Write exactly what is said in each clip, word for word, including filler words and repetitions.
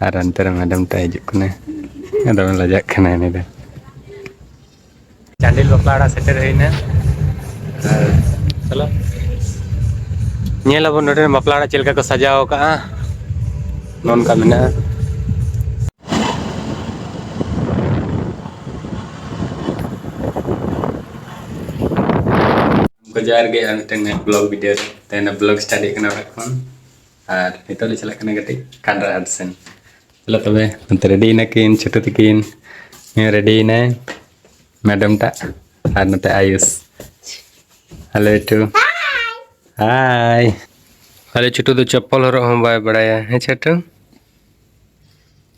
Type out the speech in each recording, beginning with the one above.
ᱟᱨ ᱚᱱᱛᱮ ᱨᱮ ᱢᱮᱰᱟᱢ ᱴᱟᱜ ᱦᱤᱡᱩᱜ ᱠᱟᱱᱟᱭ᱾ ᱫᱚᱢᱮ ᱞᱟᱡᱟᱜ ᱠᱟᱱᱟᱭ ᱩᱱᱤ ᱫᱚ᱾ ᱪᱟᱱᱰᱤᱞ ᱵᱟᱯᱞᱟ ᱚᱲᱟᱜ ᱥᱮᱴᱮᱨ ᱦᱩᱭᱱᱟ᱾ ᱟᱨ ᱪᱚᱞᱚ, ᱧᱮᱞ ᱟᱵᱚᱱ ᱱᱚᱰᱮ ᱵᱟᱯᱞᱟ ᱚᱲᱟᱜ ᱪᱮᱫ ᱞᱮᱠᱟ ᱠᱚ ᱥᱟᱡᱟᱣ ᱟᱠᱟᱫᱼᱟ᱾ ᱱᱚᱝᱠᱟ ᱢᱮᱱᱟᱜᱼᱟ᱾ ᱡᱚᱦᱟᱨ ᱜᱮ, ᱟᱨ ᱢᱤᱫᱴᱮᱱ ᱵᱞᱚᱜ ᱵᱷᱤᱰᱤᱭᱳ ᱨᱮ᱾ ᱛᱮᱦᱮᱧ ᱵᱞᱚᱜ ᱥᱴᱟᱨᱴ ᱦᱩᱭᱩᱜ ᱠᱟᱱᱟ ᱚᱲᱟᱜ ᱠᱷᱚᱱ᱾ ᱟᱨ ᱱᱤᱛᱚᱜ ᱞᱮ ᱪᱟᱞᱟᱜ ᱠᱟᱱᱟ ᱠᱟᱹᱴᱤᱡ ᱠᱟᱱᱰᱨᱟ ᱦᱟᱴ ᱥᱮᱱ᱾ ᱪᱚᱞᱚ ᱛᱚᱵᱮ, ᱱᱚᱛᱮ ᱨᱮᱰᱤ ᱮᱱᱟᱠᱤᱱ ᱪᱷᱳᱴᱩ ᱛᱟᱹᱠᱤᱱ᱾ ᱦᱮᱸ, ᱨᱮᱰᱤ ᱮᱱᱟᱭ ᱢᱮᱰᱟᱢ ᱴᱟᱜ ᱟᱨ ᱱᱚᱛᱮ ᱟᱭᱩᱥ᱾ Hello two. ᱦᱟᱭ᱾ ᱟᱞᱮ ᱪᱷᱳᱴᱩ ᱫᱚ ᱪᱚᱯᱯᱚᱞ ᱦᱚᱨᱚᱜ ᱦᱚᱸ ᱵᱟᱭ ᱵᱟᱲᱟᱭᱟ᱾ ᱦᱮᱸ ᱪᱷᱳᱴᱩ?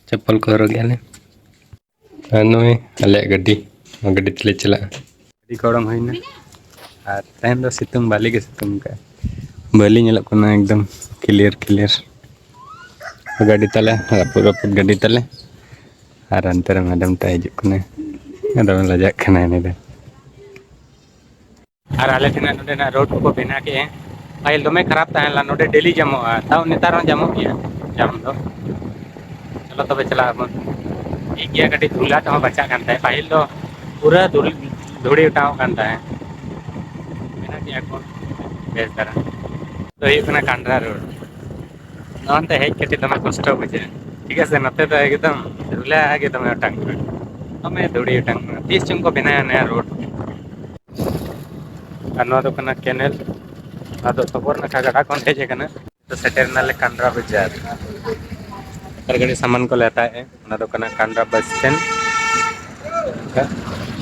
ᱪᱚᱯᱯᱚᱞ ᱠᱚ ᱦᱚᱨᱚᱜ ᱜᱮᱭᱟ ᱞᱮ᱾ ᱟᱨ ᱱᱚᱜᱼᱚᱭ ᱟᱞᱮᱭᱟᱜ ᱜᱟᱹᱰᱤ, ᱱᱚᱣᱟ ᱜᱟᱹᱰᱤ ᱛᱮᱞᱮ ᱪᱟᱞᱟᱜᱼᱟ᱾ ᱜᱟᱹᱰᱤ ᱠᱚ ᱚᱰᱚᱝ ᱦᱩᱭᱱᱟ᱾ ᱟᱨ ᱛᱮᱦᱮᱧ ᱫᱚ ᱥᱤᱛᱩᱝ ᱵᱷᱟᱞᱮ ᱜᱮ ᱥᱤᱛᱩᱝ ᱠᱟᱜᱼᱟ, ᱵᱷᱟᱞᱮ ᱧᱮᱞᱚᱜ ᱠᱟᱱᱟ ᱮᱠᱫᱚᱢ ᱠᱞᱤᱭᱟᱨ ᱠᱞᱤᱭᱟᱨ᱾ ᱜᱟᱹᱰᱤ ᱛᱟᱞᱮ ᱨᱟᱹᱯᱩᱫ ᱨᱟᱹᱯᱩᱫ ᱜᱟᱹᱰᱤ ᱛᱟᱞᱮ᱾ ᱟᱨ ᱚᱱᱛᱮ ᱨᱮ ᱢᱮᱰᱟᱢ ᱴᱟᱜ ᱦᱤᱡᱩᱜ ᱠᱟᱱᱟᱭ, ᱫᱚᱢᱮ ᱞᱟᱡᱟᱜ ᱠᱟᱱᱟᱭ ᱩᱱᱤ ᱫᱚ᱾ ᱟᱨ ᱟᱞᱮ ᱴᱷᱮᱱᱟᱜ ᱱᱚᱰᱮᱱᱟᱜ ᱨᱳᱰ ᱠᱚᱠᱚ ᱵᱮᱱᱟᱣ ᱠᱮᱫᱼᱟ᱾ ᱯᱟᱹᱦᱤᱞ ᱫᱚᱢᱮ ᱠᱷᱟᱨᱟᱯ ᱛᱟᱦᱮᱸ ᱞᱮᱱᱟ, ᱱᱚᱰᱮ ᱰᱮᱞᱤ ᱡᱟᱢᱚᱜᱼᱟ, ᱛᱟᱣ ᱱᱮᱛᱟᱨ ᱦᱚᱸ ᱡᱟᱢᱚᱜ ᱜᱮᱭᱟ ᱡᱟᱢ ᱫᱚ᱾ ᱪᱚᱞᱚ ᱛᱚᱵᱮ ᱪᱟᱞᱟᱜ ᱟᱵᱚᱱ᱾ ᱴᱷᱤᱠ ᱜᱮᱭᱟ, ᱠᱟᱹᱴᱤᱡ ᱫᱷᱩᱞᱟ ᱛᱮᱦᱚᱸ ᱵᱟᱧᱪᱟᱜ ᱠᱟᱱ ᱛᱟᱦᱮᱸᱫ᱾ ᱯᱟᱹᱦᱤᱞ ᱫᱚ ᱯᱩᱨᱟᱹ ᱫᱷᱩᱲ-, ᱫᱷᱩᱲᱤ ᱚᱴᱟᱝᱚᱜ ᱠᱟᱱ ᱛᱟᱦᱮᱸᱫ᱾ ᱢᱮᱱᱟᱜ ᱜᱮᱭᱟ ᱮᱠᱷᱚᱱ ᱵᱮᱥ ᱫᱷᱟᱨᱟ᱾ ᱫᱚ ᱦᱩᱭᱩᱜ ᱠᱟᱱᱟ ᱠᱟᱱᱰᱨᱟ ᱨᱳᱰ᱾ ᱱᱚᱜᱼᱚᱱᱛᱮ ᱦᱮᱡ ᱠᱟᱛᱮ ᱫᱚᱢᱮ ᱠᱚᱥᱴᱚ ᱵᱩᱡᱷᱟᱹᱜᱼᱟ, ᱴᱷᱤᱠ ᱟᱪᱷᱮ? ᱱᱚᱛᱮ ᱫᱚ ᱮᱠᱫᱚᱢ ᱫᱷᱩᱞᱟ ᱜᱮ ᱫᱚᱢᱮ ᱚᱴᱟᱝ ᱠᱟᱱᱟ, ᱫᱚᱢᱮ ᱫᱷᱩᱲᱤ ᱚᱴᱟᱝ ᱠᱟᱱᱟ᱾ ᱛᱤᱥ ᱪᱚᱝ ᱠᱚ ᱵᱮᱱᱟᱣᱟ ᱱᱚᱣᱟ ᱨᱳᱰ᱾ ᱟᱨ ᱱᱚᱣᱟ ᱫᱚ ᱠᱟᱱᱟ ᱠᱮᱱᱮᱞ, ᱱᱚᱣᱟ ᱫᱚ ᱥᱚᱵᱚᱨᱱᱟᱠᱷᱟ ᱜᱟᱰᱟ ᱠᱷᱚᱱ ᱦᱮᱡ ᱟᱠᱟᱱᱟ᱾ ᱛᱚ ᱥᱮᱴᱮᱨ ᱮᱱᱟᱞᱮ ᱠᱟᱱᱰᱨᱟ ᱵᱟᱡᱟᱨ᱾ ᱟᱨ ᱜᱟᱹᱰᱤ ᱥᱟᱢᱟᱱ ᱠᱚᱞᱮ ᱦᱟᱛᱟᱣᱮᱫᱼᱟ᱾ ᱚᱱᱟ ᱫᱚ ᱠᱟᱱᱟ ᱠᱟᱱᱰᱨᱟ ᱵᱟᱥ ᱥᱴᱮᱱᱰ᱾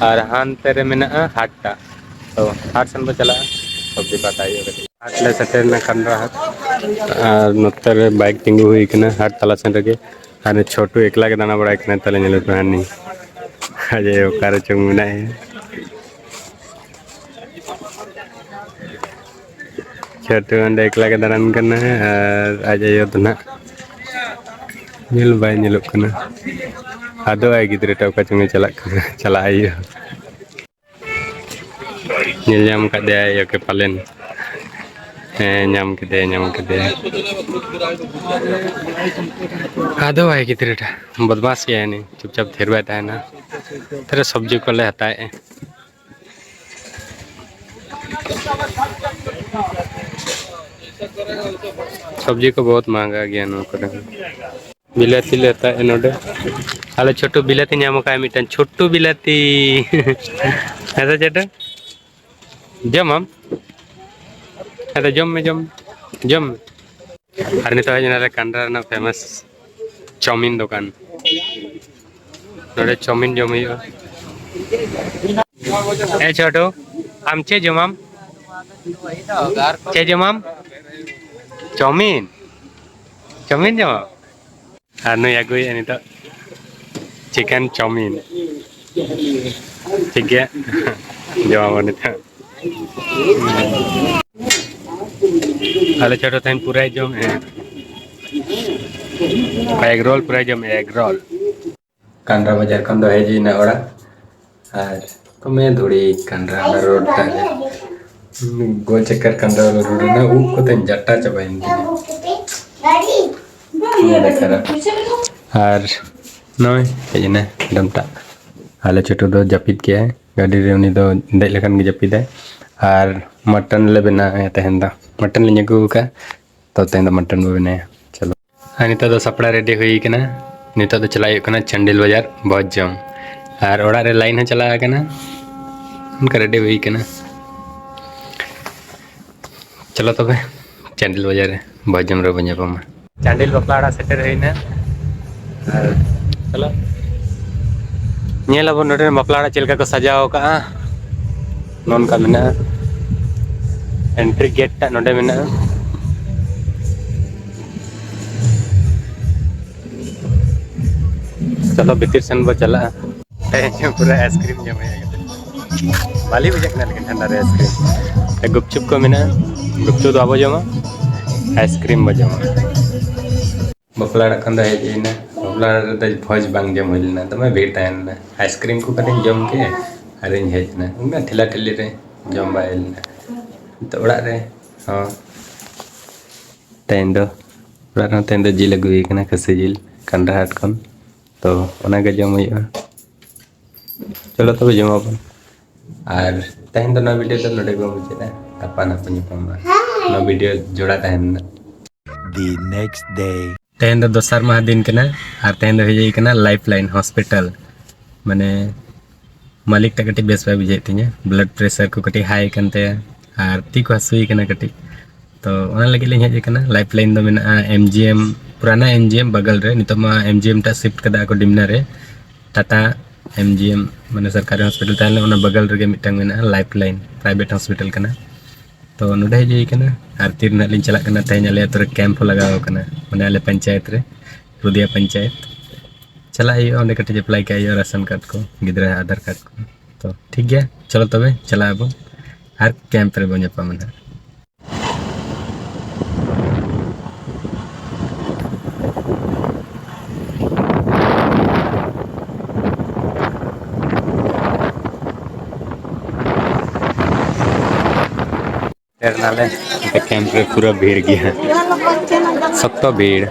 ᱟᱨ ᱦᱟᱱᱛᱮ ᱨᱮ ᱢᱮᱱᱟᱜᱼᱟ ᱦᱟᱴ ᱴᱟᱜ᱾ ᱛᱚ ᱦᱟᱴ ᱥᱮᱱ ᱵᱚ ᱪᱟᱞᱟᱜᱼᱟ, ᱥᱚᱵᱽᱡᱤ ᱠᱚ ᱦᱟᱛᱟᱣ ᱦᱩᱭᱩᱜᱼᱟ ᱠᱟᱹᱴᱤᱡ᱾ ᱦᱟᱴ ᱞᱮ ᱥᱮᱴᱮᱨ ᱮᱱᱟ, ᱠᱟᱱᱰᱨᱟ ᱦᱟᱴ᱾ ᱟᱨ ᱱᱚᱛᱮ ᱨᱮ ᱵᱟᱭᱤᱠ ᱛᱤᱸᱜᱩ ᱦᱩᱭ ᱠᱟᱱᱟ ᱦᱟᱴ ᱛᱟᱞᱟ ᱥᱮᱱ ᱨᱮᱜᱮ᱾ ᱟᱨ ᱪᱷᱳᱴᱩ ᱮᱠᱞᱟ ᱜᱮ ᱫᱟᱬᱟ ᱵᱟᱲᱟᱭ ᱠᱟᱱᱟ, ᱛᱟᱦᱞᱮ ᱧᱮᱞ ᱯᱮ ᱦᱟᱹᱱᱤ᱾ ᱟᱡ ᱟᱭᱳ ᱚᱠᱟ ᱨᱮᱪᱚᱝ ᱢᱮᱱᱟᱭᱟ᱾ ᱪᱷᱳᱴᱩ ᱚᱸᱰᱮ ᱮᱠᱞᱟ ᱜᱮ ᱫᱟᱬᱟᱱ ᱠᱟᱱᱟ, ᱟᱨ ᱟᱡ ᱟᱭᱳ ᱫᱚ ᱱᱟᱦᱟᱜ ᱧᱮᱞ ᱵᱟᱭ ᱧᱮᱞᱚᱜ ᱠᱟᱱᱟ᱾ ᱟᱫᱚ ᱟᱡ ᱜᱤᱫᱽᱨᱟᱹ ᱴᱟᱜ ᱚᱠᱟ ᱪᱚᱝ ᱮ ᱪᱟᱞᱟᱜ ᱠᱟᱱᱟ, ᱪᱟᱞᱟᱜ ᱦᱩᱭᱩᱜᱼᱟ᱾ ᱧᱮᱞ ᱧᱟᱢ ᱠᱟᱫᱮᱭᱟᱭ ᱟᱭᱳ ᱜᱮ ᱯᱟᱞᱮᱱ᱾ ᱦᱮᱸ, ᱧᱟᱢ ᱠᱮᱫᱮᱭᱟ, ᱧᱟᱢ ᱠᱮᱫᱮᱭᱟ᱾ ᱟᱫᱚ ᱵᱷᱟᱭ ᱜᱤᱫᱽᱨᱟᱹ ᱴᱟ ᱵᱚᱫᱢᱟᱥ ᱜᱮᱭᱟ ᱱᱤ, ᱪᱩᱯᱪᱟᱯ ᱛᱷᱤᱨ ᱵᱟᱭ ᱛᱟᱦᱮᱱᱟ᱾ ᱛᱟᱦᱞᱮ ᱥᱚᱵᱽᱡᱤ ᱠᱚᱞᱮ ᱦᱟᱛᱟᱣᱮᱫᱼᱟ᱾ ᱥᱚᱵᱽᱡᱤ ᱠᱚ ᱵᱚᱦᱩᱛ ᱢᱟᱦᱟᱝᱜᱟ ᱜᱮᱭᱟ ᱱᱚᱣᱟ ᱠᱚᱨᱮ᱾ ᱵᱤᱞᱟᱹᱛᱤ ᱞᱮ ᱦᱟᱛᱟᱣᱮᱫᱼᱟ ᱱᱚᱰᱮ᱾ ᱟᱞᱮ ᱪᱷᱳᱴᱩ ᱵᱤᱞᱟᱹᱛᱤ ᱧᱟᱢ ᱟᱠᱟᱫᱼᱟ ᱢᱤᱫᱴᱟᱝ, ᱪᱷᱳᱴᱩ ᱵᱤᱞᱟᱹᱛᱤ᱾ ᱦᱮᱸ ᱥᱮ ᱪᱷᱳᱴᱩ? ᱡᱚᱢᱟᱢ? ᱦᱮᱸ ᱛᱚ, ᱡᱚᱢ ᱢᱮ, ᱡᱚᱢ ᱢᱮ, ᱡᱚᱢ ᱢᱮ᱾ ᱟᱨ ᱱᱤᱛᱚᱜ ᱦᱮᱡ ᱮᱱᱟᱞᱮ ᱠᱟᱱᱰᱨᱟ ᱨᱮᱱᱟᱜ famous ᱪᱟᱣᱢᱤᱱ ᱫᱚᱠᱟᱱ᱾ ᱱᱚᱰᱮ ᱪᱟᱣᱢᱤᱱ ᱡᱚᱢ ᱦᱩᱭᱩᱜᱼᱟ᱾ ᱮ ᱪᱷᱳᱴᱩ, ᱟᱢ ᱪᱮᱫ ᱡᱚᱢᱟᱢ? ᱪᱮᱫ ᱡᱚᱢᱟᱢ? ᱪᱟᱣᱢᱤᱱ? ᱪᱟᱣᱢᱤᱱ ᱡᱚᱢᱟᱢ? ᱟᱨ ᱱᱩᱭ ᱟᱹᱜᱩᱭᱮᱫᱼᱟ ᱱᱤᱛᱚᱜ chicken chowmein᱾ ᱴᱷᱤᱠ ᱜᱮᱭᱟ, ᱡᱚᱢᱟᱵᱚᱱ ᱱᱤᱛᱚᱜ᱾ ᱟᱞᱮ ᱪᱷᱳᱴᱩ ᱛᱮᱦᱮᱧ ᱯᱩᱨᱟᱹᱭ ᱡᱚᱢᱮᱫᱼᱟ᱾ Egg roll ᱯᱩᱨᱟᱹᱭ ᱡᱚᱢᱮᱫᱼᱟ, egg roll᱾ ᱠᱟᱱᱰᱨᱟ ᱵᱟᱡᱟᱨ ᱠᱷᱚᱱ ᱫᱚ ᱦᱮᱡ ᱦᱩᱭᱱᱟ ᱚᱲᱟᱜ᱾ ᱟᱨ ᱫᱚᱢᱮ ᱫᱷᱩᱲᱤ ᱠᱟᱱᱰᱨᱟ ᱚᱱᱟ road ᱴᱟᱜ ᱨᱮ᱾ ᱜᱳᱞ ᱪᱟᱠᱠᱟᱨ ᱠᱟᱱᱰᱨᱟ ᱚᱱᱟ road ᱨᱮᱱᱟᱜ ᱩᱵ ᱠᱚᱛᱮᱧ ᱡᱟᱴᱟ ᱪᱟᱵᱟᱭᱮᱱ ᱛᱤᱧᱟ᱾ ᱢᱚᱱᱮ ᱠᱷᱟᱨᱟᱯ᱾ ᱟᱨ ᱱᱚᱜᱼᱚᱭ ᱦᱮᱡ ᱮᱱᱟ ᱰᱟᱢᱴᱟᱜ᱾ ᱟᱞᱮ ᱪᱷᱳᱴᱩ ᱫᱚ ᱡᱟᱹᱯᱤᱫ ᱠᱮᱜᱼᱟᱭ ᱜᱟᱹᱰᱤ ᱨᱮ, ᱩᱱᱤ ᱫᱚ ᱫᱮᱡ ᱞᱮᱠᱷᱟᱱ ᱜᱮ ᱡᱟᱹᱯᱤᱫᱟᱭ᱾ ᱟᱨ mutton ᱞᱮ ᱵᱮᱱᱟᱣᱮᱫᱼᱟ ᱛᱮᱦᱮᱧ ᱫᱚ, mutton ᱞᱤᱧ ᱟᱹᱜᱩ ᱟᱠᱟᱫᱼᱟ᱾ ᱛᱚ ᱛᱮᱦᱮᱧ ᱫᱚ mutton ᱵᱚ ᱵᱮᱱᱟᱣᱟ᱾ ᱪᱚᱞᱚ᱾ ᱟᱨ ᱱᱤᱛᱚᱜ ᱫᱚ ᱥᱟᱯᱲᱟᱣ ready ᱦᱩᱭ ᱠᱟᱱᱟ᱾ ᱱᱤᱛᱚᱜ ᱫᱚ ᱪᱟᱞᱟᱜ ᱦᱩᱭᱩᱜ ᱠᱟᱱᱟ ᱪᱟᱱᱰᱤᱞ ᱵᱟᱡᱟᱨ ᱵᱷᱚᱡᱽ ᱡᱚᱢ᱾ ᱟᱨ ᱚᱲᱟᱜ ᱨᱮ line ᱦᱚᱸ ᱪᱟᱞᱟᱣ ᱟᱠᱟᱱᱟ᱾ ᱚᱱᱠᱟ ready ᱦᱩᱭ ᱠᱟᱱᱟ᱾ ᱪᱚᱞᱚ ᱛᱚᱵᱮ, ᱪᱟᱱᱰᱤᱞ ᱵᱟᱡᱟᱨ ᱨᱮ ᱵᱷᱚᱡᱽ ᱡᱚᱢ ᱨᱮᱵᱚᱱ ᱧᱟᱯᱟᱢᱟ᱾ ᱪᱟᱱᱰᱤᱞ ᱵᱟᱯᱞᱟ ᱚᱲᱟᱜ ᱥᱮᱴᱮᱨ ᱦᱩᱭᱱᱟ᱾ ᱟᱨ ᱪᱚᱞᱚ, ᱧᱮᱞ ᱟᱵᱚᱱ ᱱᱚᱰᱮ ᱵᱟᱯᱞᱟ ᱚᱲᱟᱜ ᱪᱮᱫ ᱞᱮᱠᱟ ᱠᱚ ᱥᱟᱡᱟᱣ ᱟᱠᱟᱫᱼᱟ᱾ ᱱᱚᱝᱠᱟ ᱢᱮᱱᱟᱜᱼᱟ, entry gate ᱴᱟᱜ ᱱᱚᱰᱮ ᱢᱮᱱᱟᱜᱼᱟ᱾ ᱪᱚᱞᱚ ᱵᱷᱤᱛᱤᱨ ᱥᱮᱱ ᱵᱚ ᱪᱟᱞᱟᱜᱼᱟ᱾ ᱛᱮᱦᱮᱧ ᱯᱩᱨᱟᱹ ice cream ᱡᱚᱢ ᱦᱩᱭᱩᱜᱼᱟ᱾ ᱵᱷᱟᱞᱤ ᱵᱩᱡᱷᱟᱹᱜ ᱠᱟᱱᱟ ᱞᱮᱠᱤᱱ ᱴᱷᱟᱱᱰᱟ ᱨᱮ ice cream᱾ ᱜᱩᱯᱪᱩᱯ ᱠᱚ ᱢᱮᱱᱟᱜᱼᱟ, ᱜᱩᱯᱪᱩᱯ ᱫᱚ ᱵᱟᱵᱚ ᱡᱚᱢᱟ, ice cream ᱵᱚ ᱡᱚᱢᱟ᱾ ᱵᱟᱯᱞᱟ ᱚᱲᱟᱜ ᱠᱷᱚᱱ ᱫᱚ ᱦᱮᱡ ᱦᱩᱭᱱᱟ᱾ ᱵᱟᱯᱞᱟ ᱚᱲᱟᱜ ᱨᱮᱫᱚ ᱵᱷᱚᱡᱽ ᱵᱟᱝ ᱡᱚᱢ ᱦᱩᱭ ᱞᱮᱱᱟ, ᱫᱚᱢᱮ ᱵᱷᱤᱲ ᱛᱟᱦᱮᱸ ᱞᱮᱱᱟ᱾ Ice cream ᱠᱚ ᱠᱟᱹᱴᱤᱡ ᱡᱚᱢ ᱠᱮᱫᱼᱟ ᱟᱨᱤᱧ ᱦᱮᱡ ᱮᱱᱟ᱾ ᱩᱱᱟᱹᱜ ᱴᱷᱮᱞᱟ ᱴᱷᱮᱞᱤ ᱨᱮ ᱡᱚᱢ ᱵᱟᱭ ᱦᱩᱭ ᱞᱮᱱᱟ᱾ ᱱᱤᱛᱚᱜ ᱚᱲᱟᱜ ᱨᱮ ᱦᱚᱸ ᱛᱮᱦᱮᱧ ᱫᱚ ᱚᱲᱟᱜ ᱨᱮᱦᱚᱸ ᱛᱮᱦᱮᱧ ᱫᱚ ᱡᱤᱞ ᱟᱹᱜᱩ ᱦᱩᱭ ᱠᱟᱱᱟ, ᱠᱷᱟᱹᱥᱤ ᱡᱤᱞ ᱠᱟᱱᱰᱟ ᱦᱟᱴ ᱠᱷᱚᱱ᱾ ᱛᱚ ᱚᱱᱟᱜᱮ ᱡᱚᱢ ᱦᱩᱭᱩᱜᱼᱟ᱾ ᱪᱚᱞᱚ ᱛᱚᱵᱮ ᱡᱚᱢᱟᱵᱚᱱ᱾ ᱟᱨ ᱛᱮᱦᱮᱧ ᱫᱚ ᱱᱚᱣᱟ ᱵᱷᱤᱰᱤᱭᱳ ᱫᱚ ᱱᱚᱰᱮ ᱜᱮᱵᱚᱱ ᱢᱩᱪᱟᱹᱫᱟ᱾ ᱜᱟᱯᱟ ᱱᱟᱜ ᱵᱚᱱ ᱧᱟᱯᱟᱢᱟ᱾ ᱱᱚᱣᱟ ᱵᱷᱤᱰᱤᱭᱳ ᱡᱚᱲᱟ ᱛᱟᱦᱮᱱ ᱢᱟ᱾ The next day. ᱛᱮᱦᱮᱧ ᱫᱚ ᱫᱚᱥᱟᱨ ᱢᱟᱦᱟ ᱫᱤᱱ ᱠᱟᱱᱟ ᱟᱨ ᱛᱮᱦᱮᱧ ᱫᱚ ᱦᱮᱡ ᱦᱩᱭ ᱠᱟᱱᱟ ᱞᱟᱭᱤᱯᱷ ᱞᱟᱭᱤᱱ ᱦᱚᱥᱯᱤᱴᱟᱞ᱾ ᱢᱟᱱᱮ ᱢᱟᱹᱞᱤᱠ ᱴᱟᱜ ᱠᱟᱹᱴᱤᱡ ᱵᱮᱥ ᱵᱟᱭ ᱵᱩᱡᱷᱟᱹᱣᱮᱫ ᱛᱤᱧᱟᱹ, ᱵᱞᱟᱰ ᱯᱨᱮᱥᱟᱨ ᱠᱚ ᱠᱟᱹᱴᱤᱡ ᱦᱟᱭ ᱠᱟᱱ ᱛᱟᱭᱟ ᱟᱨ ᱛᱤ ᱠᱚ ᱦᱟᱹᱥᱩᱭᱮ ᱠᱟᱱᱟ ᱠᱟᱹᱴᱤᱡ᱾ ᱛᱚ ᱚᱱᱟ ᱞᱟᱹᱜᱤᱫ ᱞᱤᱧ ᱦᱮᱡ ᱟᱠᱟᱱᱟ᱾ ᱞᱟᱭᱤᱯᱷ ᱞᱟᱭᱤᱱ ᱫᱚ ᱢᱮᱱᱟᱜᱼᱟ ᱮᱢ ᱡᱤ ᱮᱢ, ᱯᱩᱨᱟᱱᱟ ᱮᱢ ᱡᱤ ᱮᱢ ᱵᱟᱜᱟᱞ ᱨᱮ᱾ ᱱᱤᱛᱚᱜ ᱢᱟ ᱮᱢ ᱡᱤ ᱮᱢ ᱴᱟᱜ ᱥᱤᱯᱷᱴ ᱠᱟᱫᱟ ᱠᱚ ᱰᱤᱢᱱᱟ ᱨᱮ᱾ ᱴᱟᱴᱟ ᱮᱢ ᱡᱤ ᱮᱢ ᱢᱟᱱᱮ ᱥᱚᱨᱠᱟᱨᱤ ᱦᱚᱥᱯᱤᱴᱟᱞ ᱛᱟᱦᱮᱸ ᱞᱮᱱᱟ, ᱚᱱᱟ ᱵᱟᱜᱟᱞ ᱨᱮᱜᱮ ᱢᱤᱫᱴᱟᱝ ᱢᱮᱱᱟᱜᱼᱟ, ᱞᱟᱭᱤᱯᱷ ᱞᱟᱭᱤᱱ ᱯᱨᱟᱭᱵᱷᱮᱴ ᱦᱚᱥᱯᱤᱴᱟᱞ ᱠᱟᱱᱟ᱾ ᱛᱚ ᱱᱚᱰᱮ ᱦᱮᱡ ᱦᱩᱭ ᱠᱟᱱᱟ᱾ ᱟᱨ ᱛᱤᱨ ᱱᱟᱦᱟᱜ ᱞᱤᱧ ᱪᱟᱞᱟᱜ ᱠᱟᱱᱟ, ᱛᱮᱦᱮᱧ ᱟᱞᱮ ᱟᱹᱛᱩ ᱨᱮ ᱠᱮᱢᱯ ᱦᱚᱸ ᱞᱟᱜᱟᱣ ᱠᱟᱱᱟ, ᱢᱟᱱᱮ ᱟᱞᱮ ᱯᱚᱧᱪᱟᱭᱮᱛ ᱨᱮ, ᱨᱩᱫᱤᱭᱟ ᱯᱚᱧᱪᱟᱭᱮᱛ᱾ ᱪᱟᱞᱟᱜ ᱦᱩᱭᱩᱜᱼᱟ ᱚᱸᱰᱮ, ᱠᱟᱹᱴᱤᱡ ᱮᱯᱞᱟᱭ ᱠᱟᱜ ᱦᱩᱭᱩᱜᱼᱟ ᱨᱟᱥᱚᱱ ᱠᱟᱨᱰ ᱠᱚ, ᱜᱤᱫᱽᱨᱟᱹ ᱟᱫᱷᱟᱨ ᱠᱟᱨᱰ ᱠᱚ᱾ ᱛᱚ ᱴᱷᱤᱠ ᱜᱮᱭᱟ, ᱪᱚᱞᱚ ᱛᱚᱵᱮ ᱪᱟᱞᱟᱜ ᱟᱵᱚᱱ ᱟᱨ ᱠᱮᱢᱯ ᱨᱮᱵᱚᱱ ᱧᱟᱯᱟᱢᱟ ᱱᱟᱦᱟᱜ᱾ ᱥᱮᱴᱮᱨ ᱱᱟᱞᱮ, ᱠᱮᱢᱯ ᱨᱮ ᱯᱩᱨᱟᱹ ᱵᱷᱤᱲ ᱜᱮᱭᱟ, ᱥᱚᱠᱛᱚ ᱵᱷᱤᱲ᱾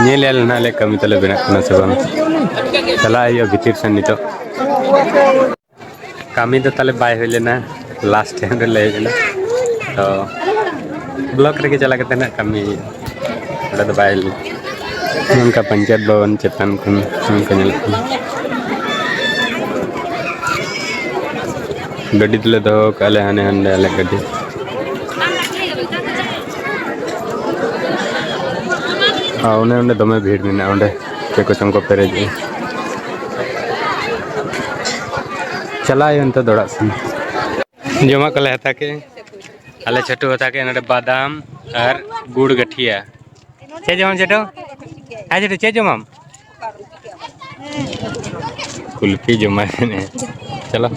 ᱧᱮᱞ ᱭᱟᱞᱮ ᱱᱟᱦᱟᱜ ᱞᱮ ᱠᱟᱹᱢᱤ ᱛᱟᱞᱮ ᱵᱮᱱᱟᱜ ᱠᱟᱱᱟ ᱥᱮ ᱵᱟᱝ᱾ ᱪᱟᱞᱟᱜ ᱦᱩᱭᱩᱜᱼᱟ ᱵᱷᱤᱛᱤᱨ ᱥᱮᱱ ᱱᱤᱛᱚᱜ᱾ ᱠᱟᱹᱢᱤ ᱫᱚ ᱛᱟᱞᱮ ᱵᱟᱭ ᱦᱩᱭ ᱞᱮᱱᱟ, ᱞᱟᱥᱴ ᱴᱟᱭᱤᱢ ᱨᱮ ᱞᱟᱹᱭ ᱦᱩᱭ ᱞᱮᱱᱟ᱾ ᱛᱚ ᱵᱞᱚᱠ ᱨᱮᱜᱮ ᱪᱟᱞᱟᱣ ᱠᱟᱛᱮ ᱱᱟᱦᱟᱜ ᱠᱟᱹᱢᱤ ᱦᱩᱭᱩᱜᱼᱟ, ᱚᱸᱰᱮ ᱫᱚ ᱵᱟᱭ ᱦᱩᱭ ᱞᱮᱱᱟ᱾ ᱱᱚᱝᱠᱟ ᱯᱚᱧᱪᱟᱭᱮᱛ ᱵᱷᱚᱵᱚᱱ ᱪᱮᱛᱟᱱ ᱠᱷᱚᱱ ᱱᱚᱝᱠᱟ ᱧᱮᱞᱚᱜ ᱠᱟᱱᱟ᱾ ᱜᱟᱹᱰᱤ ᱫᱚᱞᱮ ᱫᱚᱦᱚ ᱠᱟᱜᱼᱟ ᱞᱮ ᱦᱟᱱᱮ ᱦᱟᱸᱰᱮ ᱟᱞᱮ ᱜᱟᱹᱰᱤ᱾ ᱟᱨ ᱚᱱᱮ ᱚᱸᱰᱮ ᱫᱚᱢᱮ ᱵᱷᱤᱲ ᱢᱮᱱᱟᱜᱼᱟ, ᱚᱸᱰᱮ ᱪᱮᱫ ᱠᱚᱪᱚᱝ ᱠᱚ ᱯᱮᱨᱮᱡᱮᱜᱼᱟ᱾ ᱪᱟᱞᱟᱜ ᱦᱩᱭᱩᱜᱼᱟ ᱱᱤᱛᱚᱜ ᱫᱚ ᱚᱲᱟᱜ ᱥᱮᱱ᱾ ᱡᱚᱢᱟᱜ ᱠᱚᱞᱮ ᱦᱟᱛᱟᱣ ᱠᱮᱫ, ᱟᱞᱮ ᱪᱷᱳᱴᱩ ᱦᱟᱛᱟᱣ ᱠᱮᱫ ᱱᱚᱰᱮ ᱵᱟᱫᱟᱢ ᱟᱨ ᱜᱩᱲ ᱜᱟᱹᱴᱷᱤᱭᱟ᱾ ᱪᱮᱫ ᱡᱚᱢᱟᱢ ᱪᱷᱳᱴᱩ? ᱦᱮᱸ ᱪᱷᱳᱴᱩ, ᱪᱮᱫ ᱡᱚᱢᱟᱢ? ᱠᱩᱞᱯᱷᱤ ᱡᱚᱢᱟᱭ ᱢᱮᱱᱮᱫᱼᱟ᱾ ᱪᱚᱞᱚ᱾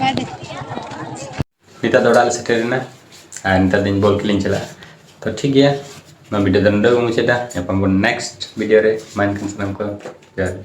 ᱱᱤᱛᱚᱜ ᱫᱚ ᱚᱲᱟᱜ ᱞᱮ ᱥᱮᱴᱮᱨ ᱮᱱᱟ ᱟᱨ ᱱᱮᱛᱟᱨ ᱫᱚ ᱤᱧ ᱵᱚᱞ ᱠᱷᱮᱞ ᱤᱧ ᱪᱟᱞᱟᱜᱼᱟ᱾ ᱛᱚ ᱴᱷᱤᱠ ᱜᱮᱭᱟ, ᱱᱚᱣᱟ ᱵᱷᱤᱰᱤᱭᱳ ᱫᱚ ᱱᱚᱰᱮ ᱵᱚᱱ ᱢᱩᱪᱟᱹᱫᱟ᱾ ᱧᱟᱯᱟᱢ ᱵᱚᱱ ᱱᱮᱠᱥᱴ ᱵᱷᱤᱰᱤᱭᱳ ᱨᱮ᱾ ᱢᱟ ᱮᱱᱠᱷᱟᱱ ᱥᱟᱱᱟᱢ ᱠᱚ ᱡᱚᱦᱟᱨ ᱜᱮ᱾